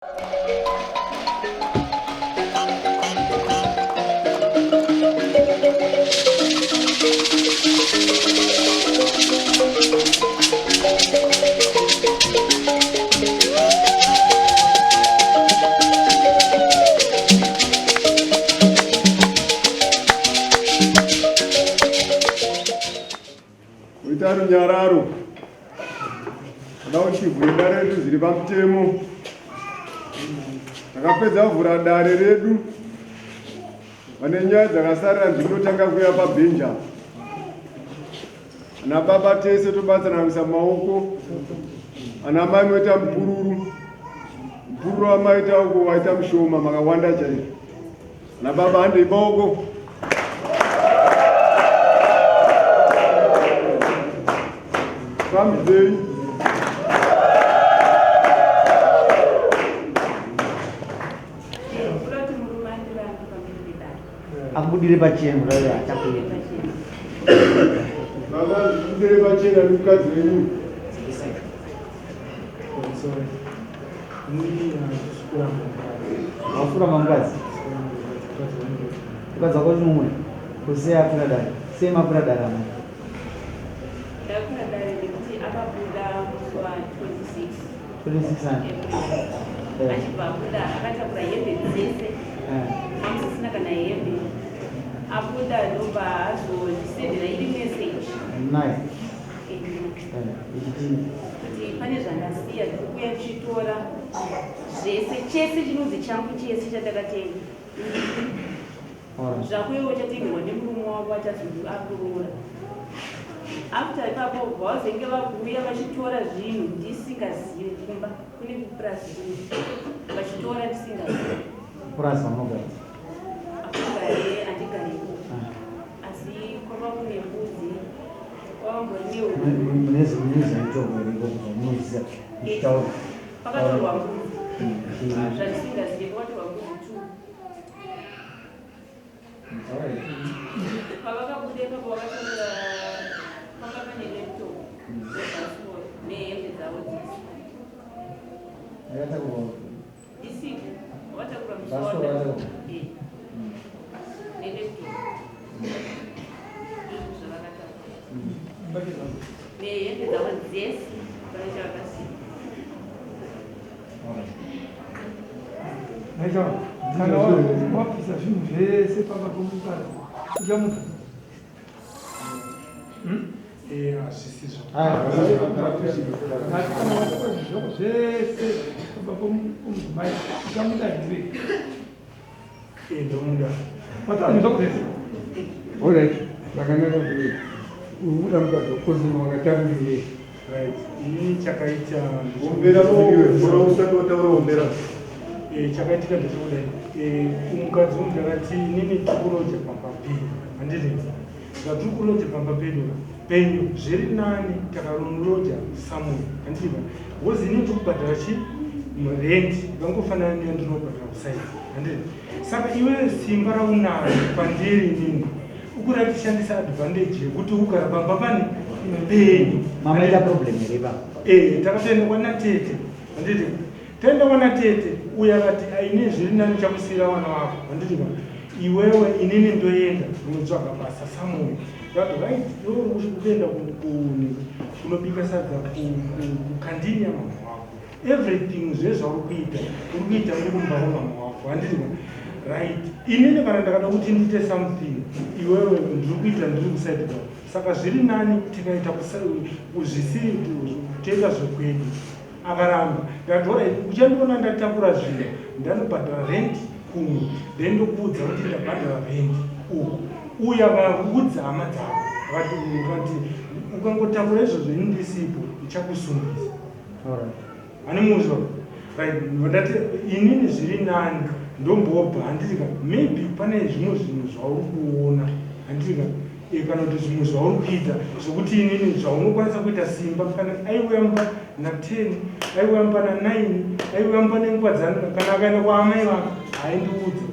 Kuita runyararo kuda kuchivhure dare redu zviri pamutemo. Takapedza kuvhura dare redu, vane nyaya dzakasarira ndinotanga kuya pabhenji apa. Ana baba tese tobatsana kuisa maoko, ana mai moita mupururu, mupururu wamaita uko waita mushoma, makawanda chaizvo. Ana baba handei maoko. Fambidzei. Akubudire pachena kudai achakuita. Baba zvibudire pachena nemukadzi wenyu. Wafura mangwazi. Mukadzi wako chimumwe. Kusei afura dare. Sei mafura dare amai? Ndakura dare nekuti akabuda musi wa 26 26 ani? April. Achibva abuda akatakura hembe dzese. Hamusisina kana hembe. Abuda ndobva azondisendera iri message. Nice. Ichiti Kuti pane zvandasiya ndikuuya ndichitora zvese chese chinonzi changu chese chandakatenga. Zvako iwe uchatengerwa nemurume wako achazonzi akuroora. After ipapo vazenge vakuuya vachitora zvinhu ndisingazivi kumba kune kupurazi vachitora ndisingazivi. Purazi vamunogara? Akunogare handigariko. Asi kwava kune mbudzi kwavambori nehuku. Mune zvaitorwa here ikoko zvamunoziva muchitaura? Pakatorwa mbudzi. Zvandisingazivi pakatorwa mbudzi two. Pavakabuda ipapo vakatora panga pane laptop nebhasikoro nehembe dzavo dzese. Isiku vakatakura musi eh. Nelaptop. Ndizvo zvavakatakura. Nehembe dzavo dzese pane chavakasiya. Naita kana wabvisa zvinhu zvese pamba pomukadzi uchamuka. Hmm? Eh, hazvisizvo. Asi kana watora zvinhu zvako zvese pamba pomudzimai uchamuda here? Eh, ndomuda. Watora zvinhu zvako zvese. Alright, zvakanaka kudai. Uri kuda mukadzi wako wakatakurirei? Right. Ini chakaita Ombera maoko, usati wataura ombera. Eh, chakaitika ndechekudai. Eh, kumukadzi uyu ndakati inini tikuroja pamba penyu. Handiti? Zvatiri kuroja pamba pedu penyu zviri nani takaroja somewhere. Handiti? Because inini ndikubhadhara chi rent ikangofanana neyandinobhadhara kusaidi. Handiti? Saka iwe simba raunaro pandiri inini ukuda tishandisa advantage yekuti ugara pamba pani penyu. Mamaita problem here baba? Eh, takatoenda kwana tete. Handiti? Taenda kwana tete uya akati aine zviri nani chakusiyira vana vako. Handiti ba? Iwewe inini ndoenda kunotsvaga basa somewhere. Ndakati right, iwe uri kuenda kunobika sadza kukandini yamama wako. Everything zvezvauri kuita uri kuita uri kumba kwamama wako handiti ba? Right, inini kana ndakada kuti ndiite something iwewe ndiri kuita ndiri kusaidi kwako, saka zviri nani tikaita zvisiri toita zvekwedu. Akaramba. Ndakati alright, uchandiona ndatakura zvinhu ndanobhadhara rent kumwe then ndokuudza kuti ndabhadhara rent uku uya vaudza hama dzako. Akati ukati ukangotakura izvozvo ini ndisipo ndichakusungisa. Ane muzwa right, ndati inini zviri nani ndombobva handiti ka maybe pane zvimwe zvinhu zvauri kuona handiti ka e, kana kuti zvimwe zvauri kuita zvokuti inini zvaunokwanisa kuita simba kana aiuya mumba na10 aiuya mumba na9 aiuya mumba nenguva dzana kana akaenda kwaamai vake haindiudza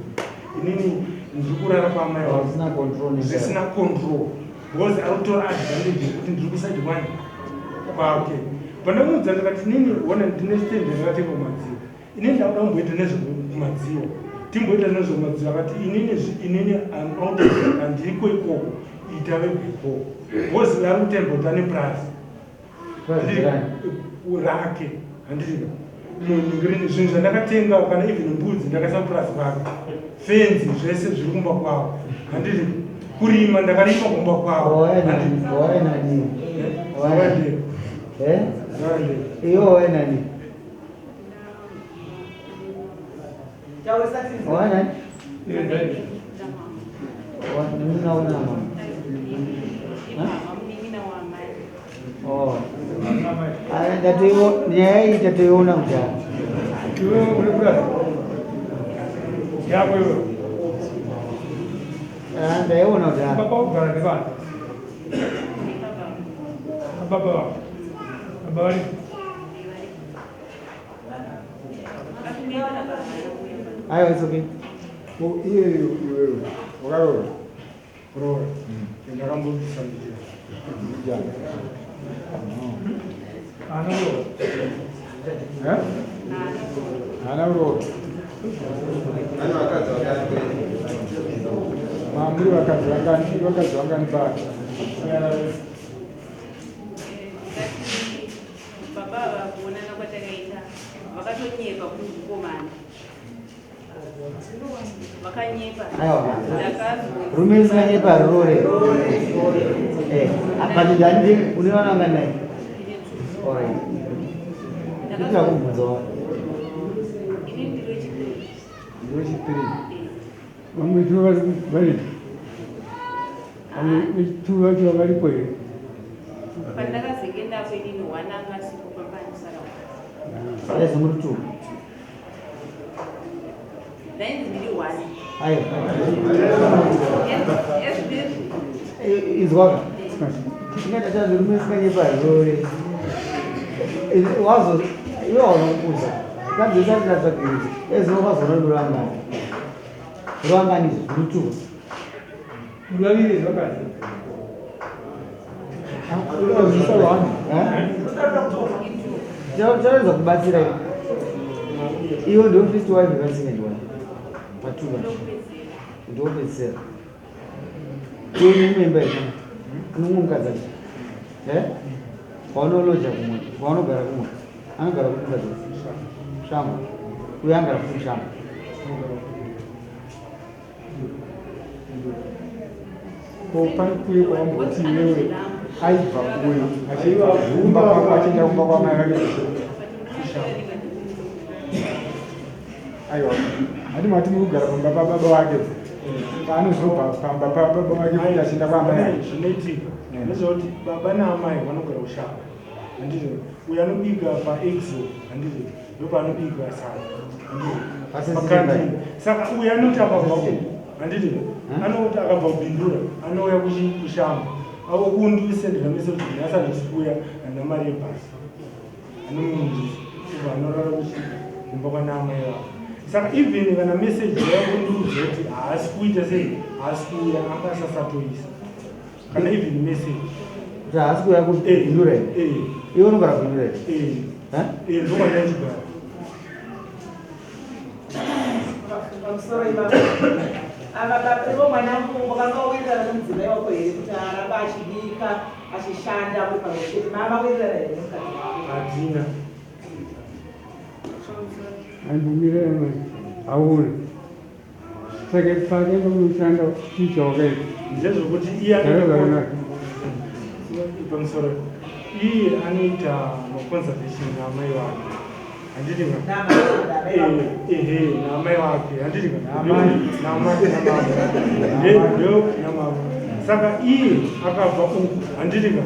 inini ndiri kurara kwaamai vake zvisina control because ari kutora advantage yekuti ndiri kusaidi kwani kwake. Pandamuudza ndikati nini ona ndine stand yandakatenga kumadziro. Inini ndakuda kumboita nezvekumadziwa, timboita nezvekumadziwa. Akati inini inini am out of handiko ikoko, ita vega ikoko because ari kutemba kuti ane price rake handiti munhu zvinhu zvandakatenga kana even mbudzi ndakaisa kupurazi kwake, fenzi zvese zviri kumba kwavo handiti, kurima ndakarima kumba kwavo. Iyo waenani? Waenani? Munin'ina mama? Oh. Nyaya iyi tatoiona kudhara. Iwe uri kurazi yako iwe? Ah, ndaiona kudhara. Baba ugara nevana baba vako, baba vari? Aiwa, it's okay. Ko iye iwewe wakaroora? Roora ndakambobvisa mbira. Njani? Haana kuroora. Eh? Haana kuroora. Ane vakadzi vakati? Mamuri vakadzi vangani? Vakadzi vangani pano? Ngati baba ava, kuonana kwatakaita, vakatonyepa kumukomana, vakanyepa. Aiwa. Ndakazwa. Rume risinganyepa rurore. Eh, but ndandi une vana vanganai? Alright. Ndikuda kubvunza wa. Ini ndiro chipiri. Ndiro chipiri. Vamwe two vari vari, vamwe two vacho varipo here? Pandakazenge ndapo inini, one anga asipo pamba, andisara. Yes, muri two. Ndainzi ndiri one. Aiwa. Ezvinezvi. Izwaka. Tingatata rume risinganyepa rurore. Wazo iwe waunokuudza. Kadzi usati tatsvakiridza. Ezvo wazona rurangani. Rurangani izvo muri two. Muri vaviri vakadzi. Eh? Charadza kubatsira iwe. Iwe ndiwe first wife kana second wife? Patuka. Ndopedzisira. Iwe une imba here? Une mumwe mukadzi acho? Eh? Kwaunoloja kumwe, kwaunogara kumwe. Anogara kupi mukadzi? Shamba. Uyo angara kupi shamba? Ko pane kuye kwawamboti iwewe aibva kuye achibva kumba kwako achienda kumba kwamai vake? Aiwa, hati mati muri kugara pamba pababa vake, paanozobva pamba pababa vake kuti achienda kwamai Amai, zvinoitika ndezvekuti baba naamai vanogara kushamba handizvo? Uyo anobika paexo handizvo? Ndopaanobika sadza handizvo? Pasisiri. Pakantini. Saka uyo anoti akabva uku handiti, anoti akabva kubindura anouya kushamba avo kundisendera message kuti nhasi handisi kuuya, handina mari yebhasi. Anomuundisa ubva anorara kumba kwana amai vavo. Saka even kana message yakundiudza kuti haasi kuita sei, haasi kuuya, anga asasatoisa kana even message. Kuti haasi kuuya kubindura here? Eh. Iwe unogara kubindura here? Eh. Eh? Eh, ndokwandaichigara. Pamusoro ipapo, ava baba ivo mwana wakanga wawirirana nemudzimai wako here kuti aramba achibika achishanda muri pamwe chete? Mamawirirana here nemukadzi wako? Hatina. Andimire hauna, saka pakaenda kunoshanda chicha wakaita? Ndezvekuti iye Zvakanaka. Pamusoro, iye anoita maconservation naamai vake handiti ka? Naamai vako. Ehe, naamai vake handiti ka? Naamai. Naamai, namama, ndo namama. Saka iye akabva uku handiti ka,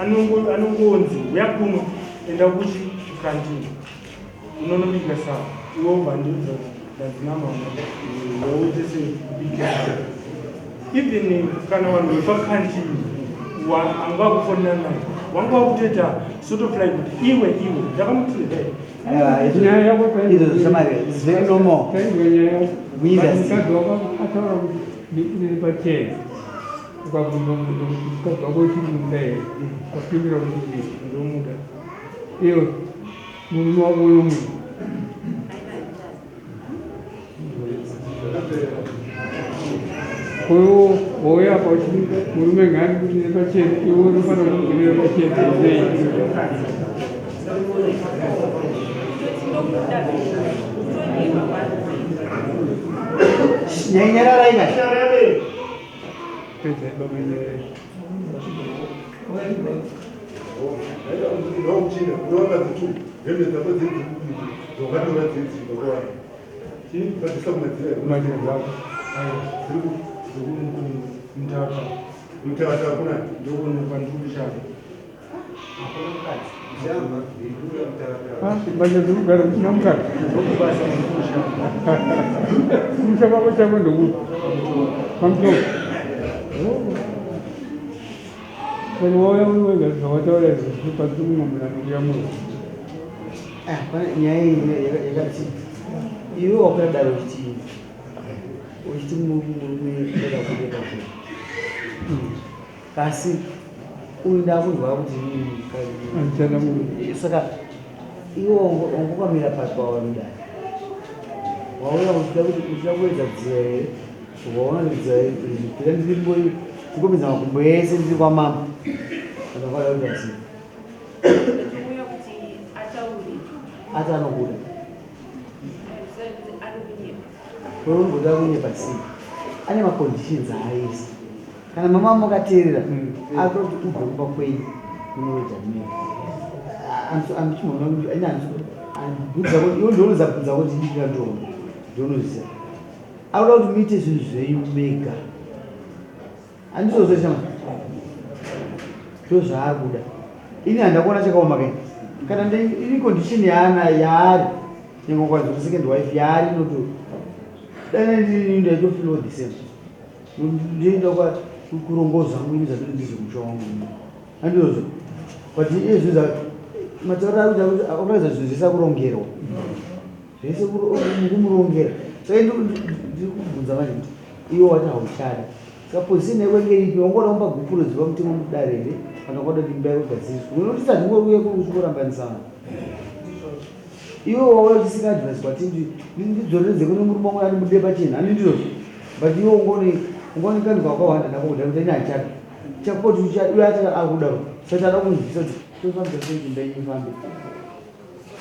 anongonzi uya kuno, enda kuchi kukantini unonobika saa, iwe ubva ndiudza ndanzi namama wauite seubike saa. Even kana vanhu vepakantini anga vakufonera naye wanga wakutoita sort of like kuti iwe iwe ndakamuti Aiwa, Nyaya yako izvo zvishamari, it's very normal. Tainzwa nyaya yako. We But just- mukadzi wako ataura kuti ndiri pachena, ukabvunza munhu kuti mukadzi wako uchiri here, wapindura kuti Ndomuda. Iwe murume wako unomuda? Koiwo wouya apa uchiti murume ngaandibudire pachena, iwe unofanira kumubudira pachena sei? Nyararai ka. Pedzai baba nyararai. Manje ndikugara kusina mukadzi. Kumusha kwako chako ndokupi? Pamusoro. Saka wauya uri wega zvawataura izvo zvipasi mumwe munhu anokuyamura. Ah, pane nyaya iyi yakati iwe wakadaro uchiti uchiti murume ndoda kubuda pachena kasi uyu ndakunzwa kuti Handichada murume. Saka iwe wangokamira pasi pawarudai wauya uchida kuti uchida kuedza dziva here waona kuti dziva iri ndiri ndikopinza makumbo ese ndiri kwamambo kana kwada kuita sei Ndotouya kuti ataure. Ati anokuda. Sorry kuti ari kunyepa. Unomboda kunyepa sei? Ane maconditions aaisa. Kana mama makateerera, akuda kuti ubve kumba kwenyu munoita mega. Iwe ndounoza bvunza kuti ndikira ndoona. Ndounoziva. Akuda kuti muite zvinhu zvenyu mega. Handizvozvo chama. Ndozvaari kuda. Ini handakuona chakaoma kai. Kana iri condition yaana yaari nyangwe kwanzi kuti second wife yaari inoto dai ndini ndaitofeel the same. Ndinoenda kwa kurongoza zvangu ini zvandiri ndizvo musha wangu. Handizvozvo. But iye zvinhu matauriro ari kuita kuti akaratidza zvinhu zvese akurongerwa. Zvese kumurongera. Saka ndiri kubvunza manje kuti iwe wati hauchada. Saka position yako inge iripi? Wangoda kumupa gupuro ziva mutemo mudare here? Kana kwada kuti imba yako igadziriswe. Unotisa ndingouye kuchikoramba Iwe wauya uchisika advice kwatiri kuti ndidzoreredze kune murume wangu andibude pachena. Handi ndizvozvo. But iwe ungone ungone kanhu kakawanda nako kudai kuti ini handichada. Chakupa kuti uya acha akuda. Saka ada kunzwisisa kuti tofambisa sei kuti imba yenyu ifambe.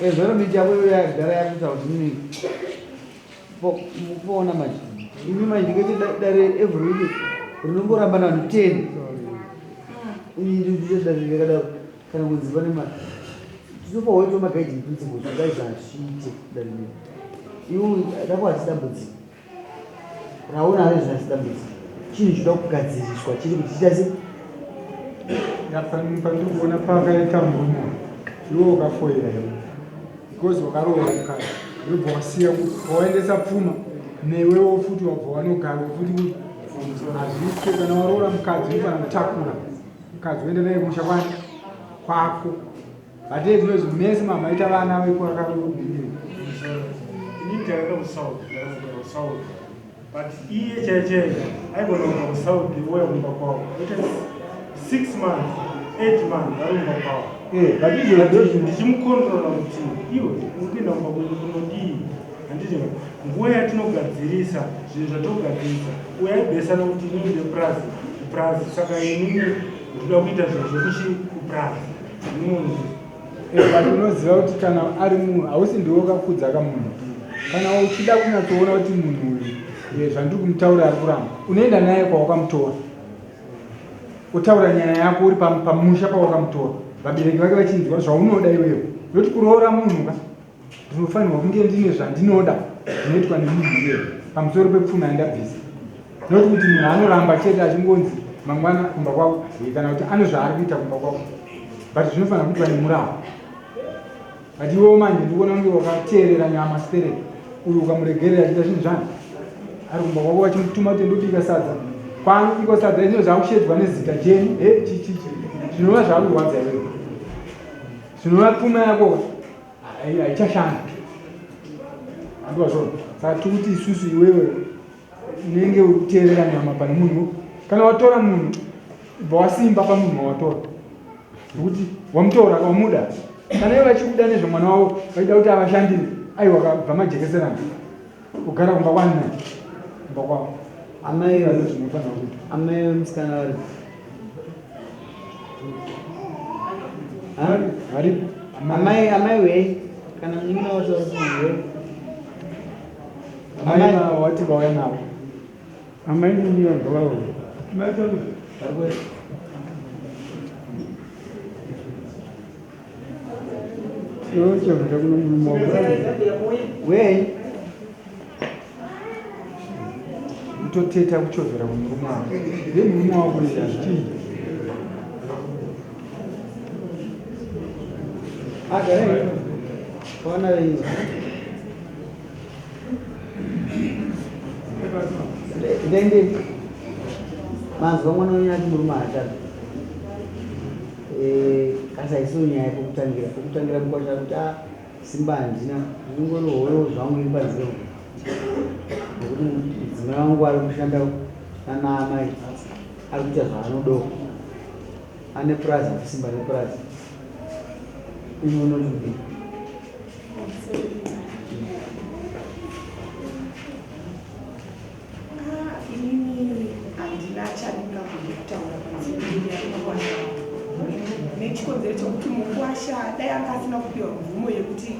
Environment yako iwe yagara yakuita kuti nini mukuona manje imi manje ndingati dare every week rinongoramba navanhu 10 ini dare rakadaro kana kunzi pane ma tinopa waitwa maguiding principles kudai zvazviite dare rino iwe rako hachisi dambudziko raona ari zvasi dambudziko chinhu chinoda kugadziriswa chiri kuti chiita se Pandiri kuona pakaita murume iwe ukafoira iwe because wakaroora mukadzi ndobva wasiya waendesa pfuma newewo futi wabva wanogara futi hazviitwe kana waroora mukadzi unofanira kutakura mukadzi uende naye kumusha kwani kwako but ezvinozvi mese mamaita vana vekwakaroorwa. Ini ndakaenda kuSouth, ndakazogara kuSouth. But iye chaiye chaiye aigona kubva kuSouth ouya kumba kwavo. Oita 6 months, 8 months ari kumba kwavo. Eh, but izvo But ndichimukontrola kuti iwe uri kuenda kumba kwenyu kunodii? Handiti nguva yatinogadzirisa zvinhu zvatogadzirisa uyo aibhesana kuti inini ndepurazi kupurazi saka inini ndinoda kuita zvinhu zvekuchi kupurazi. Ndinomuudza. Eh, but unoziva kuti kana ari munhu hausi ndiwe wakakudza kamunhu kana uchida kunyatsoona kuti munhu uyu eh, zvandiri kumutaura ari kuramba unoenda naye kwawakamutora otaura nyaya yako uri pamusha pawakamutora vabereki vake vachinzwa zvaunoda iwewe noti kuroora munhu ka ndinofanirwa kunge ndine zvandinoda zvinoitwa nemunhu iyeyo pamusoro pepfuma yandabvisa noti kuti munhu anoramba chete achingonzi mangwana kumba kwako eh, kana kuti ane zvaari kuita kumba kwako but zvinofanira kuitwa nemurawo but iwewo manje ndikuona kunge wakateerera nyama stereki uyu ukamuregerera achiita zvinhu zvani ari kumba kwako vachimutuma kuti ndobika sadza kwaanobikwa sadza izvino zvakushedzwa nezita jeni e chichichi zvinova zvakurwadza iwewe zvinova pfuma yako haichashanda andiwazvona saka tiri kuti isusu iwewe unenge uri kuteerera nyama pane munhu kana watora munhu bva wasimba pamunhu wawatora nekuti wamutora wamuda kana ivo vachikuda nezvemwana wavo vachida kuti avashandire aiwa kabva majekeserana kugara kumba kwani naye kumba kwavo. Amai zvinofanira kuita. Amai vemusikana vari Varipo. Amai amai wei kana munin'ina wacho vari kuwei. Amai wati vauya navo. Amai nini vagavawo. Vari kuwei. Chovhera kuno murume wako. Wei. Kutoteta kuchovhera kumurume wako. Ndiye murume wako ita zvichii? Agarai. Vana venyu. Ndende. Manzwa mwana wenyu ati murume haachada. Eh, kasi haisiyo nyaya yekutangira. Pekutangira mukwasha kuti ah simba handina. Ndingori hoyo zvangu iri panze uko. Nekuti mudzimai wangu ari kushanda nana amai ari kuita zvaanodawo. Ane purazi atisimba nepurazi. Imi unoti kudii? Ah, inini handina chandingagone kutaura pamusoro penyaya nechikonzero chekuti mukwasha dai anga asina kupiwa mvumo yekuti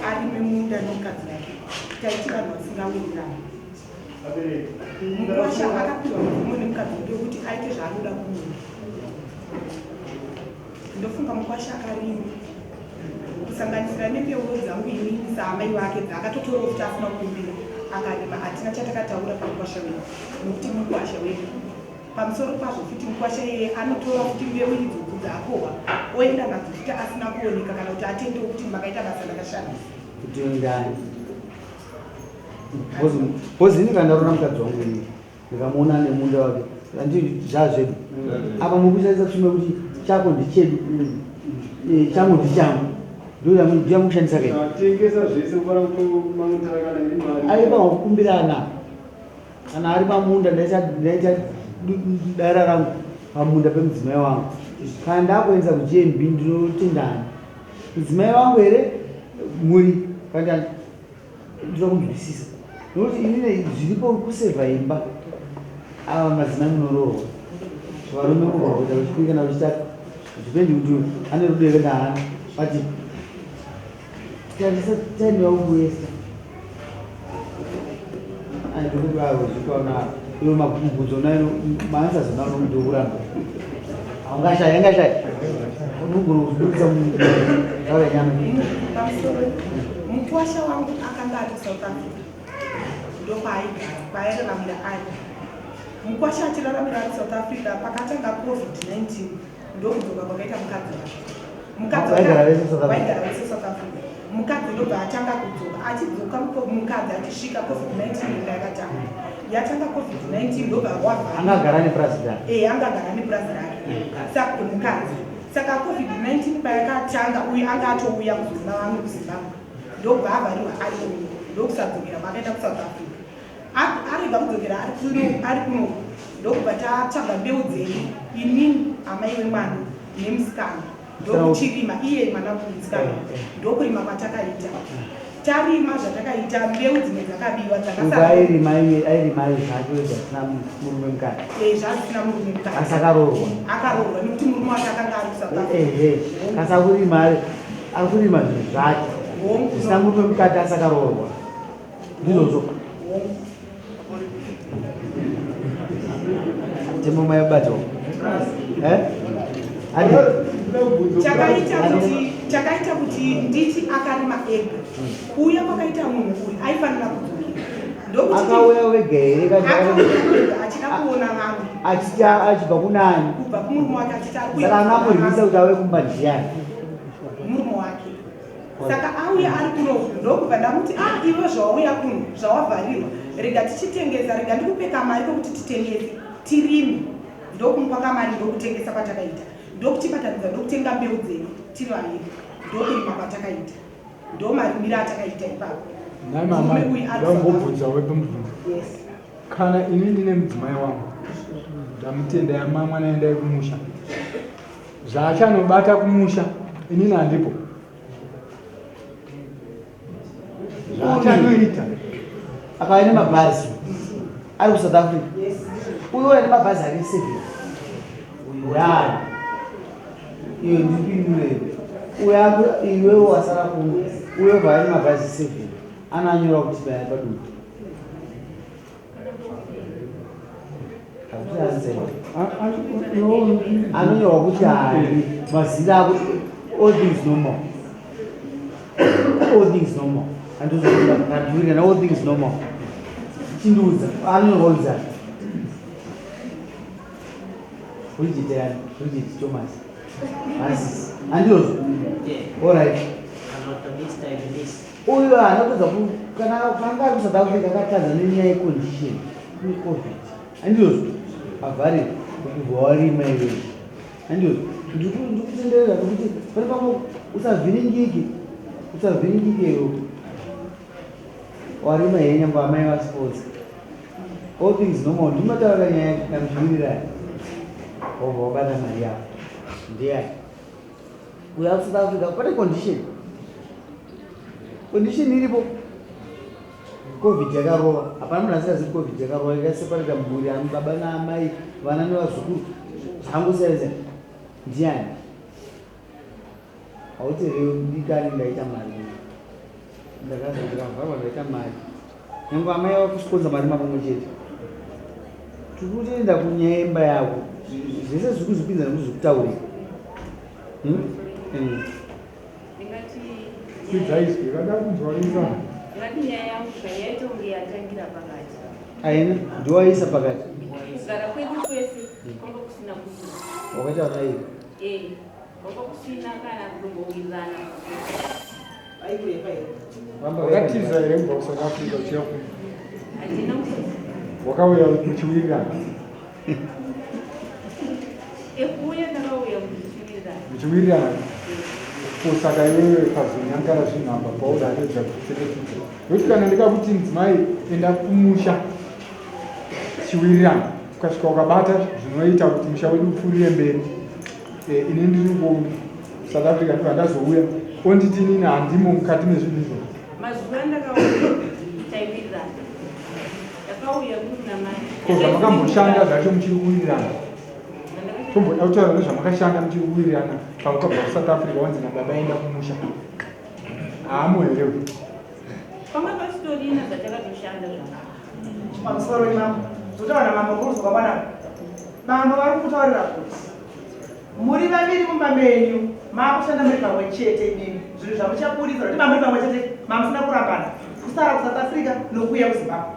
arime munda nomukadzi wake taiti vanhu vasingawirirani. Mukwasha akapiwa mvumo nemukadzi wake wekuti aite zvaanoda kumunda. Ndofunga mukwasha akarima kusanganisira nembeu dzangu inini saamai vake dzaakatotorawo futi asina kukumbira akarima. Hatina chatakataura pamukwasha wedu nokuti mukwasha wedu. Pamusoro pazvo futi mukwasha iyeye anotora futi mbeu idzodzo dzaakohwa oenda nadzo futi asina kuoneka kana kuti atendewo kuti makaita basa ndakashandisa. Kuti ndani? Bhozi ini kana ndaroora mukadzi wangu ini ndikamuona ane munda wake andi zvazvedu apa mukushandisa pfuma yekuti chako ndechedu changu ndechangu ndoyamukushandisa kai Tengesa zvese ufana kutomangutara kana iri mari. Aipa kukumbirana kana ari pamunda ndaita ndaita dara rangu pamunda pemudzimai wangu kana ndakuendesa kuGMB ndinotendana mudzimai wangu here muri kana ndinoda kunzwisisa nokuti inini zviripo kusevha imba ava madzimai munoroorwa varume mugona kuita vechipiri kana vechitatu dipendi kuti ane rudo here kana haana but tarisa time yakuwesta andikuazvikaona iwe mabvunzo nayo maanswers nayo ndokuramba haungashayi angashayi unogona kuzvibudisa mutaura nyama. Pamusoro, mukwasha wangu akanga ari kuSouth Africa, ndokwaaigara kwaairaramira ari. Mukwasha achiraramira ari South Africa, pakatanga COVID-19 ndokudzoka kwakaita mukadzi wake. Mukadzi wake Vaigara vese South Africa? Vaigara vese South Africa. Mukadzi ndobva atanga kudzoka, achidzoka mukadzi achisvika COVID-19 inga yakatanga. Yatanga COVID-19 ndobva wavhara. Angagara nepurazi rake? Eh, angagara nepurazi rake. Saka mukadzi. Saka COVID-19 payakatanga uyu anga atouya kuzoona vamwe kuZimbabwe. Ndobva avharirwa ari kuno, ndokusadzokera kwakaita kuSouth Africa. Arega kudzokera ari kuno, ari kuno. Ndokubva tatsvaga mbeu dzedu, inini amai wemwana nemusikana. Ndokuchirima iye mwana musikana. Ndokurima kwatakaita. Tarima zvatakaita, mbeu dzimwe dzakabiwa dzakasara. Airima airima ari zvake wega asina murume mukati? Eh, zvasina murume mukati. Asi akaroorwa? Akaroorwa nekuti murume wake akanga ari kuSouth Africa. Ehe, kasi akurima ari ari kurima zvinhu zvake zvisina murume mukati asi akaroorwa ndizvozvo temo mayabato eh Adi. Chakaita kuti nditi akarima ega. Kuuya kwakaita munhu uyu aifanira kudzokera. Ndokuti Akauya wega here kana akauya wega achida kuona vamwe. Achiti achibva kunani? Kubva kumurume wake achiti ari kuuya Saka kuzoona angamurwisa vamwe. kuti ave kumba ndiyani? Murume wake. Saka auya ari kuno ndokubva ndamuti, ah, iwe zvawauya kuno zvawavharirwa, rega tichitengesa, rega ndikupe kamari kokuti titengese tirime. Ndokumupa kamari ndokutengesa kwatakaita, ndokuchibatanidza ndokutenga mbeu dzedu tiri vaviri ndokurima kwatakaita, ndomarimiro atakaita ipapo. Nhai mama, Murume uyu ari South ndambobvunza wepo mubvunzo. Yes. Kana ini ndine mudzimai wangu, ndamutenda yamamwana endai kumusha, zvaachanobata kumusha inini handipo, zvaachanoita akauya nemabhazi. Ari kuSouth Africa. Uyo ane mabhazi ake 7. Ndani. Iyo ndipindure. Uyo aku iwe wasara kuno. Uyo bva ane mabhazi 7. Ananyora kuti baya padutu. Anonyorwa kuti hari mazita ako all things normal. All things normal. Andozvikuti all things normal. Chindiudza anonyorwa kunzi ani? Bridget yani, Bridget Thomas. Francis. Andizvo? All right. Uyu haana kutadza kana anga ari kuSouth Africa akatadza nenyaya yecondition neCovid. Andizvo? Avhari kubva warima iwewe. Andizvo? Ndikutenderera nekuti pane pamwe usavhiringike. Usavhiringike iwewe. Warima here nyangwe amai vasipozi. All things normal. Ndimataura nyaya kamuchiwirirana. Wobva wabata mari yako. Ndiyani? Uya kuSouth Africa pane condition. Condition iripo. Covid yakarova. Hapana munhu asingazivi Covid yakarova yakaseparata mhuri baba naamai vana nevazukuru. Zvangosiyana. Ndiyani? Hauti here mudikani ndaita mari. Ndakaza ndikavharwa ndaita mari. Nyangwe amai vakusponza mari mapamwe chete. Tiri kutoenda kunyaya yemba yako. Zvese zviri kuzvipinza nekuti zviri kutaurika. Ndingati Kwidza izwi vada kunzwa ringa. Ndingati nyaya yangu yaita kunge yatangira pakati. Aina ndiwaisa pakati. Kugara kwedu kwese kwanga kusina kuwirirana. Wakaita vana ivi. Eh, kwanga kusina kana kutombowirirana. Wakatiza here kubva kuSouth Africa uchiya kuno? Handina kutiza. Wakauya muchiwirirana. Ekuuya ndakauya muchiwirirana. Muchiwirirana. Ko saka iwewe pazonyangara zvinhu apa pauda kuedza kutseketudza. Nokuti kana ndikakuti mudzimai enda kumusha tichiwirirana ukasvika ukabata zvinoita kuti musha wedu upfuurire mberi. Ini ndiri ku South Africa ndibva ndazouya onditi inini handimo mukati mezvinhu izvozvo. Mazuva andakauya taiwirirana. Ndakauya kuri namai. Ko zvamakamboshanda zvacho muchiri kuwirirana? Tomboda kutaura nezvamakashanda muchiri kuwirirana pamukabva kuSouth Africa wanzi nababa enda kumusha. Haamo here uyu? Panga pasitorina zvatakatoshanda zvako. Pamusoro imambo. Totaura namambo kuruzoka kwanako. Bambo vari kutaurira kuti muri vaviri mumba menyu maakushanda muri pamwe chete imimi zvinhu zvamuchaburitsa kuti mamuri pamwe chete mamusina kurambana kusara kuSouth Africa nokuuya kuZimbabwe.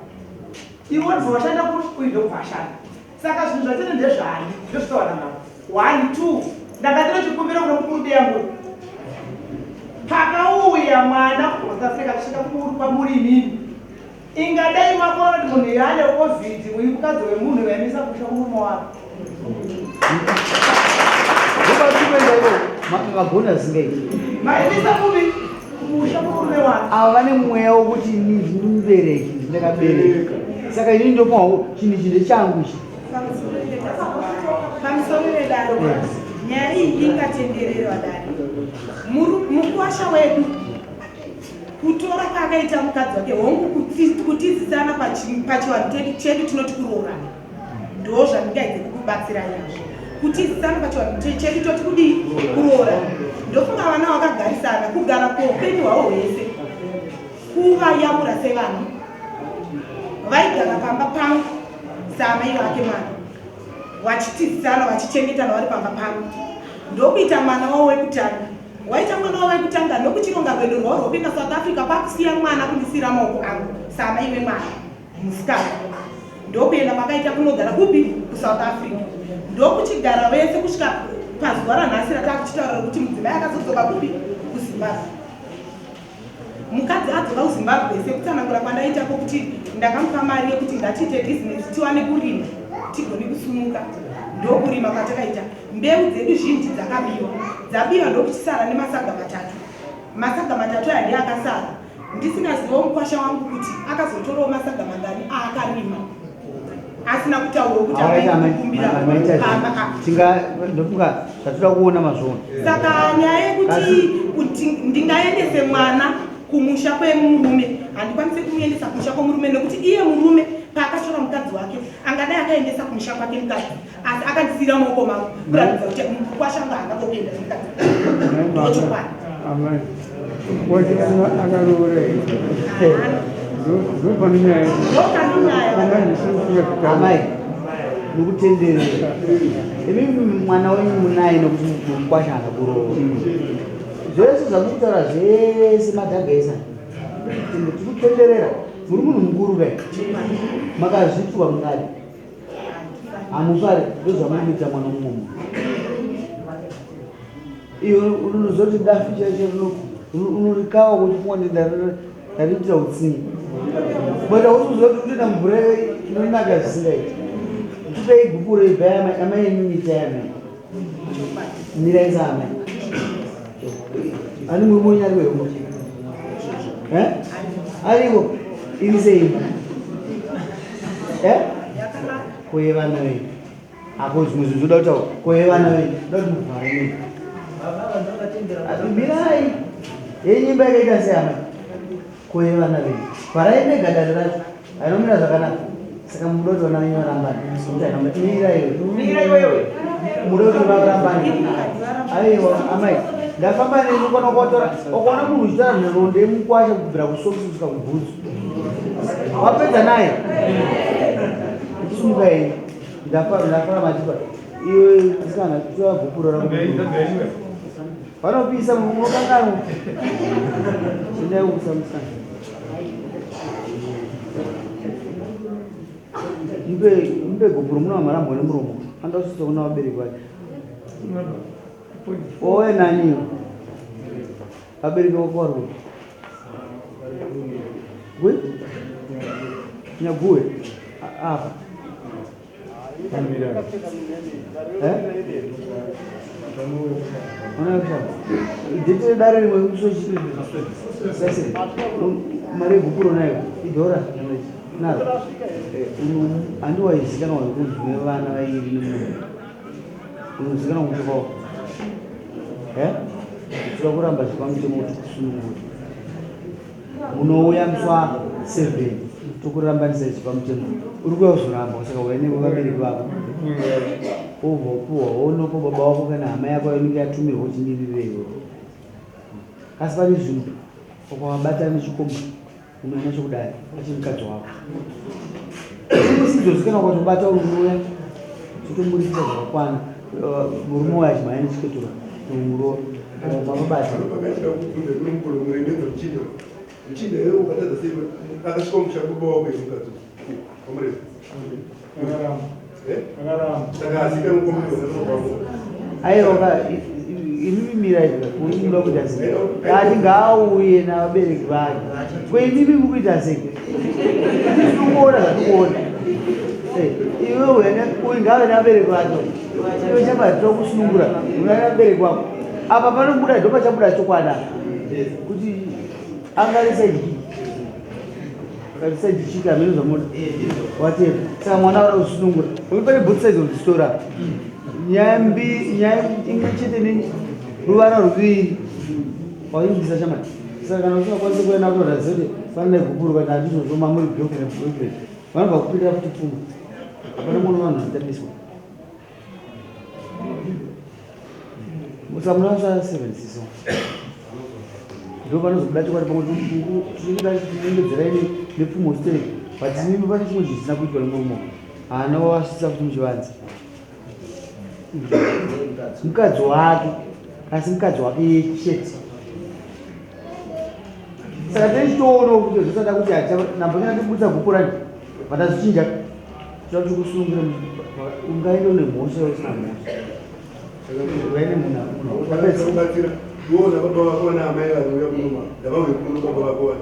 Iwe ndobva washanda kuri uyu ndobva ashanda. Saka zvinhu zvatiri ndezvani ndozvitaura namambo. 1 2 ndakatira chikumbiro kuna mukuru yangu. Pakauya mwana kubva kuSouth Africa achisvika kwamuri imimi. Ingadai makaona kuti munhu yaane covid uyu mukadzi wemunhu vaimisa kusha kumurume wake. Makagona zvisingaiti. Maimisa kupi kumusha kumurume wake. Ava vane mweya wokuti ini ndini mubereki ndakabereka. Saka ini ndopawo chinhu ichi ndechangu ichi. Pamusoro vedaro nyaya iyi ingatendererwa dare. Mukuwasha wedu kutora kwaakaita mukadzi wake hongu kutizisana pachivanhu chedu tinoti kuroorana ndo zvandingaidze kukubatsira nazvo kutizisana pachivanhu chedu toti kudii kuroorana ndofunga vana vakagarisana kugara kweupenyu hwavo hwese kuvayamura sevana vaigara pamba pangu saamai vake mwana vachitizisana vachichengetana vari pamba pangu ndokuita mwana wavo wekutanga waita mwana wavo wekutanga ndokuchironga rwendo rwavo rwekuenda South Africa kwakusiya mwana kundisiira maoko angu saamai vemwana musikana ndokuenda kwakaita kunogara kupi kuSouth Africa ndokuchigara vese kusvika pazuva ranhasi ratakuchitaura rekuti mudzimai akazodzoka kupi kuZimbabwe. Mukadzi adzoka kuZimbabwe sekutsanangura kwandaita kwokuti ndakamupa mari yekuti ngatiite bhizinesi tiwane kurima tigone kusumuka ndokurima kwatakaita mbeu dzedu zhinji dzakabiwa dzabiwa ndokuchisara nemasaga matatu masaga matatu aya ndiye akasara ndisingazivo mukwasha wangu kuti akazotorawo masaga mangani aakarima asina kutaura kuti amaikumbira tinga ndofunga zvatoda kuona mazvona. Saka nyaya yekuti kuti ndingaendese mwana kumusha kwemurume handikwanise kumuendesa kumusha kwemurume nekuti iye murume paakatora atora mukadzi wake angadai akaendesa kumusha kwake mukadzi asi akandisiira maoko mangu kuratidza kuti mukwasha angu haana kokuenda nemukadzi ndochokwadi. Amai wati akaroora here? Ndopane nyaya. Ndopane nyaya. Amai nokutenderera imi mwana wenyu munaye nokuti mukwasha haana kuroora zvese zvamukutaura zvese madhaga esa tikutenderera muri munhu mukuru kai makazviitwa mungadi hamufari ndozvamuri kuita mwana mumwe munhu iyo unozoti dafi chaicho unorikawa kuti kumwa ndariitira utsinye but hausikuziva kuti kutoita mvura inonaka zvisingaiti kutai gupuro ibva amai enyu mitai amai mirai saamai ani murume wenyu ariko here ariko iri sei koye vana venyu ako zvimwe zvinhu zvoda kutaura koye vana venyu ndoda kuti muvhare nei mirai yenyu imba yakaita sei amai koye vana venyu vharai mega dare racho ainomira zvakanaka saka muda kuti vana venyu varambane mira iwewe muda kuti varambane aiwa amai ndafamba neni ukona ukatora ukaona munhu uchitora nhoroondo yemukwasha kubvira kusokisi kusvika kubhutsu wapedza naye uchisumuka yenyu ndafara matipa iwe musikana tora gupuro rako vanopisa munokanganwa endai kukusa musikana mupe mupe gupuro muna marambwa nemuromo andasvitsa kuna vabereki vake owe nani vabereki vako vari kupi gwe nyaguwe apa Dete dare rimwe mari yegupuro nayo idhora naro handiwaizikanwa wekunzi nevana vairi nemunhu unozikanwa kuti kwavo tira kuramba zvepamutemo kuti kusunungura Munouya musi wa 7 tokurambanisa izvi pamutemo. Uri kuuya kuzoramba saka uya nevabereki vako. Wobva wapuwa wonopa baba wako kana hama yako yainenge yatumirwa kuti mirire iwe. Asi pane zvinhu ukavabata nechikomba unoenda nacho kudare achiri mukadzi wako. Izvozvi kana ukatobata unouya totomuripisa zvakakwana murume uyo achimhanya nechiketura muroora mababata Muchinda iwe ukatadza sei akasvika musha baba wako here mukadzi wamureza saka azika mukombe aiwa imimi mirai muda kuita sei ati ngaauye navabereki vake ko imimi mukuita sei tikuona zvatikuona iwe uyu ngaave navabereki vake iwe chamba tokusunungura una navabereki vako apa panobuda ndopachabuda chokwadi apa kuti angarisaidii akarisaidi chika hameno zvamoda whatever saka mwana vada kusunungura nokuti pane both sides of the story apa nyaya mbi nyaya imwe chete ne ruvara ruviri waibvisa chamani saka kana usingakwanisi kuenda kutoratidza kuti fanira gupuro kana handizvozvo mamuri girlfriend boyfriend vanobva kupindira futi pfuma hapana mwana vanhu vanotambiswa Musamuna sva 7 siso. Ndo panozobuda chokwadi pamwe tinoda tinengedzerai nepfumo sterek but imimi pane chimwe chisina kuitwa nemurume haana wasvitsa futi muchivanze mukadzi wake asi mukadzi wake chete saka tichitoona kuti zvisada kuti nambonyana tibudisa gukurani vatazvichinja Tinoda kuti kusunungure ungaende une mhosva usina mhosva. Ugaende munhu akuna. Kubatsira iwe na baba vako na amai vanouya kuno ndavauye kuno baba vako vani.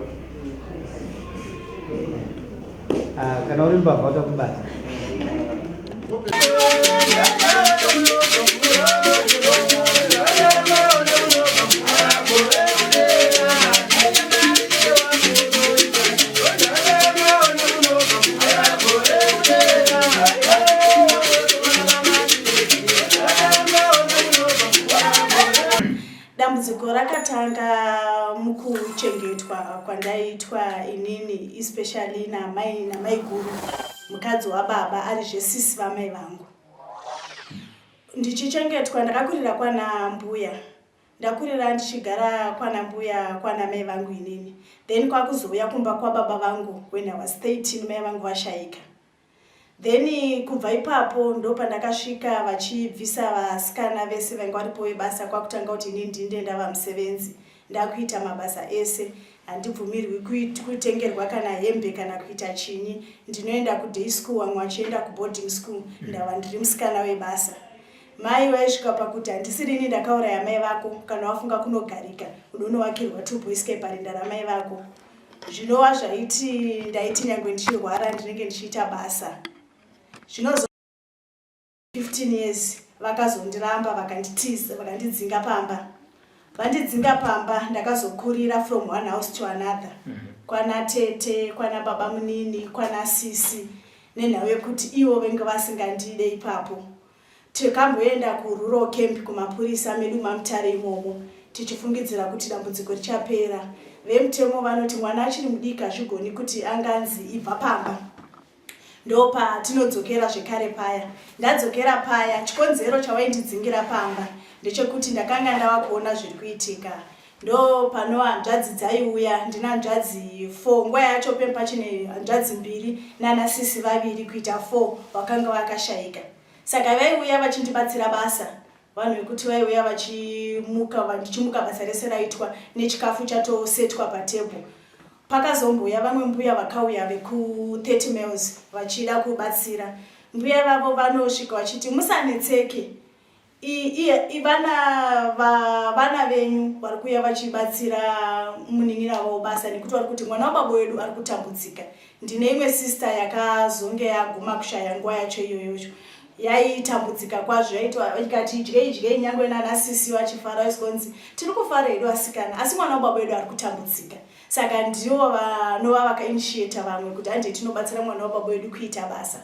Ah, kana uri mbavha utakubata. Dambudziko rakatanga mukuchengetwa kwandaiitwa inini especially namai namaiguru. mukadzi wababa ari zvesisi vamai vangu. Ndichichengetwa ndakakurira kwana mbuya. Ndakurira ndichigara kwana mbuya kwana mai vangu inini. Then kwakuzouya kumba kwababa vangu when I was 13 mai vangu vashaika. Then kubva ipapo ndopandakasvika vachibvisa vasikana vese vainge varipo vebasa kwakutanga kuti ini ndinde ndava musevenzi ndakuita mabasa ese handibvumirwi kutengerwa kana hembe kana kuita chinyi ndinoenda kuday school vamwe vachienda kuboarding school ndava ndiri musikana webasa mai vaisvika pakuti handisirini ndakauraya mai vako kana wafunga kunogarika unonowakirwa tuboiske parinda ramai vako zvinova zvaiti ndaiti nyangwe ndichirwara ndinenge ndichiita basa zvinozo 15 years vakazondiramba vakanditiza vakandidzinga pamba vandidzinga pamba ndakazokurira from one house to another mm -hmm. kwana tete kwana baba munini kwana sisi nenhau yekuti ivo venge vasingandide ipapo Takamboenda kurural camp kumapurisa medu maMutare imomo tichifungidzira kuti dambudziko richapera. Vemutemo vanoti mwana achiri mudiki hazvigoni kuti anganzi ibva pamba. Ndopatinodzokera zvekare paya. Ndadzokera paya, chikonzero chawaindidzingira pamba ndechekuti ndakanga ndava kuona zviri kuitika. Ndopano hanzvadzi dzaiuya, ndina hanzvadzi 4 nguva yacho pempachine hanzvadzi mbiri nana sisi vaviri kuita 4 vakanga vakashaika. Saka vaiuya vachindibatsira basa vanhu vekuti vaiuya vachimuka ndichimuka basa rese raitwa nechikafu chatosetwa patable. Pakazombouya vamwe mbuya vakauya veku 30 miles vachida kubatsira. Mbuya vavo vanosvika vachiti musanetseke Vana vana venyu vari kuuya vachibatsira munin'ina wavo basa nekuti vari kuti mwana wababa wedu ari kutambudzika. Ndine imwe sister yakazonge yaguma kushaya nguva yacho iyoyocho yaitambudzika kwazvo yaitwa ikati idyei idyei nyangwe nana sisi vachifara vaisonzi tiri kufara hedu asikana asi mwana wababa wedu ari kutambudzika saka ndivo vanova vakainitiata vamwe kuti handei tinobatsira mwana wababa wedu kuita basa.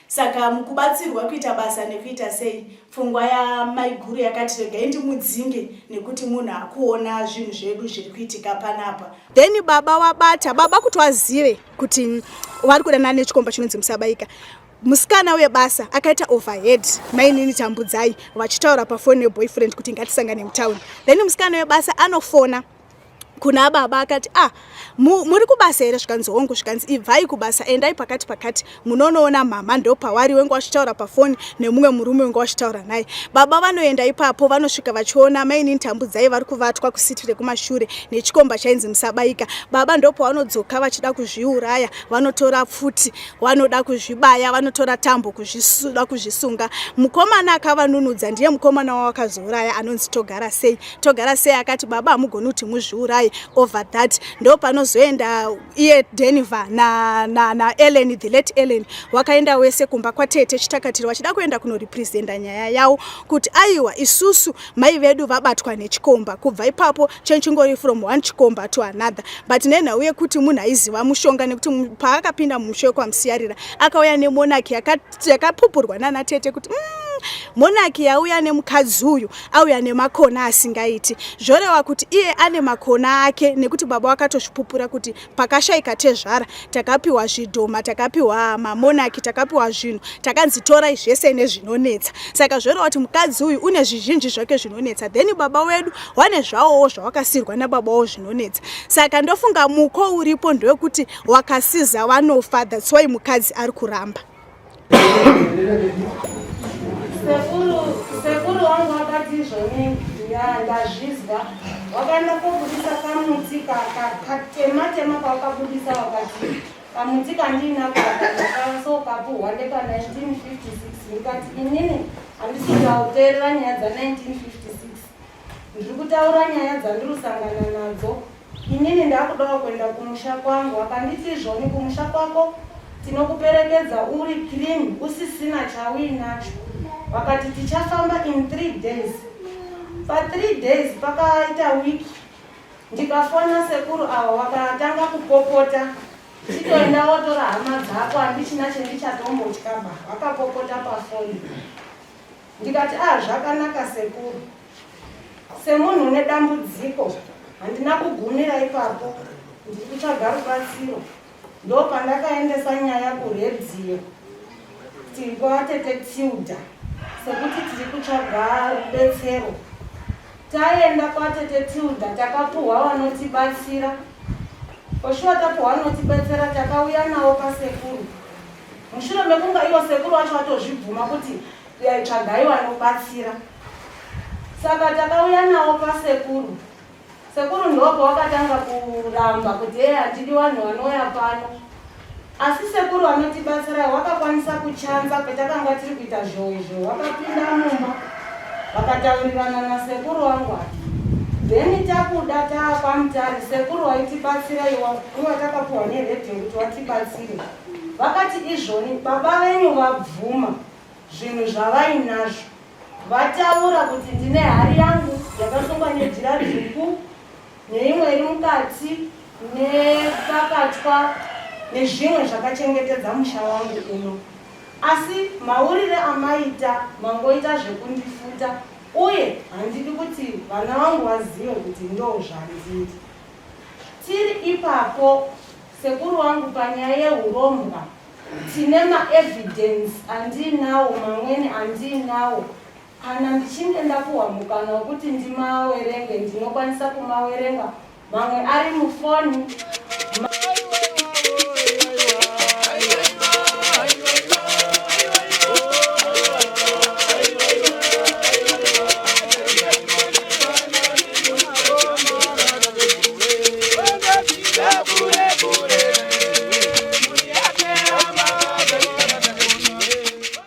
Saka mukubatsirwa kuita basa nekuita sei, pfungwa yamaiguru yakati regai ndimudzinge nekuti munhu akuona zvinhu zvedu zviri kuitika panapa. Then baba wabata baba kuti wazive kuti vari kudanana nechikomba chinonzi Musabaika. Musikana webasa akaita overhead mainini Tambudzai vachitaura pafoni neboyfriend kuti ngatisangane mutown. Then musikana webasa anofona kuna baba akati ah muri kubasa here zvikanzi hongu zvikanzi ibvai kubasa endai pakati pakati munonoona mama ndopawari wenge wachitaura pafoni nemumwe murume wenge wachitaura naye baba vanoenda ipapo vanosvika vachiona mainini tambudzai vari kuvatwa kusiti rekumashure nechikomba chainzi musabaika baba ndopavanodzoka vachida kuzviuraya vanotora pfuti vanoda kuzvibaya vanotora tambo kuzvisuda kuzvisunga mukomana akavanunudza ndiye mukomana wawakazouraya anonzi togara sei togara sei akati baba hamugoni kuti muzviuraye over that ndo panozoenda iye denver naellen na, na the late ellen wakaenda wese kumba kwatete chitakatiro vachida kuenda kunorepresenta nyaya yavo kuti aiwa isusu mai vedu vabatwa nechikomba kubva ipapo chenchingori from one chikomba to another but nenhau yekuti munhu aiziva mushonga nekuti paakapinda mumusha wekwamusiyarira akauya nemonaki yakapupurwa nana tete kuti mm, monaki yauya nemukadzi uyu auya nemakona asingaiti zvoreva kuti iye ane makona ake nekuti baba wakatozvipupura kuti pakashaika tezvara takapiwa zvidhoma takapiwa mamonaki takapiwa zvinhu takanzi torai zvese nezvinonetsa saka zvoreva kuti mukadzi uyu une zvizhinji zvake zvinonetsa then baba wedu wane zvawowo zvawakasirwa nababa wavo zvinonetsa saka ndofunga muko uripo ndewekuti wakasiza wanofa thats why mukadzi ari kuramba Sekuru, sekuru wangu wakati izvoni ndazvizwa wakaenda kobudisa kamuti katema tema kawakabudisa wakati kamuti kandiinako ndakasokapuhwa ndeka 1956 ndikati inini handisi kuteerera nyaya dza 1956 ndiri kutaura nyaya dzandiri kusangana nadzo Inini ndakudawo kuenda kumusha kwangu akanditi izvoni kumusha kwako tinokuperekedza uri clean usisina chauinacho vakati tichafamba in three days pathree days pakaita week ndikafona sekuru ava vakatanga kupopota chitoenda wotora hama dzako handichina chendichatombotya ba vakapopota pafoni Ndikati ah zvakanaka sekuru. Semunhu une dambudziko handina kugumira ipapo ndiri kutsvaga rubatsiro. Ndopandakaendesa nyaya kuredhiyo tiri kwatete Tilda sekuti tiri kutsvaga rubetsero. Taenda kwatete Tilda takapuhwa vanotibatsira. Oshuwa tapuhwa vanotibatsira takauya nawo pasekuru. Mushure mekunga ivo sekuru vacho vatozvibvuma kuti tsvagai vanobatsira. Saka takauya nawo pasekuru. Sekuru ndopawakatanga kuramba kuti hee handidi vanhu vanouya pano. Asi sekuru vanotibatsira wakakwanisa kuchanza petakanga tiri kuita zhowe zhowe wakapinda mumba vakataurirana nasekuru wangu ati then takuda taakwamutare sekuru waitibatsira iwa uye watakapuhwa neredhiyo kuti watibatsire vakati izvoni baba venyu vabvuma zvinhu zvavainazvo Vataura kuti ndine hari yangu yakasungwa nejira dzvuku neimwe iri mukati nepakatwa nezvimwe zvakachengetedza musha wangu uno. Asi maurire amaita mangoita zvekundifuta uye handidi kuti vana vangu vazive kuti ndozvandiri. Tiri ipapo sekuru wangu panyaya yehurombwa Tine ma evidence andiinawo mamweni andiinawo kana ndichinge ndapuhwa mukana wekuti ndimawerenge ndinokwanisa kumawerenga mamwe ari mufoni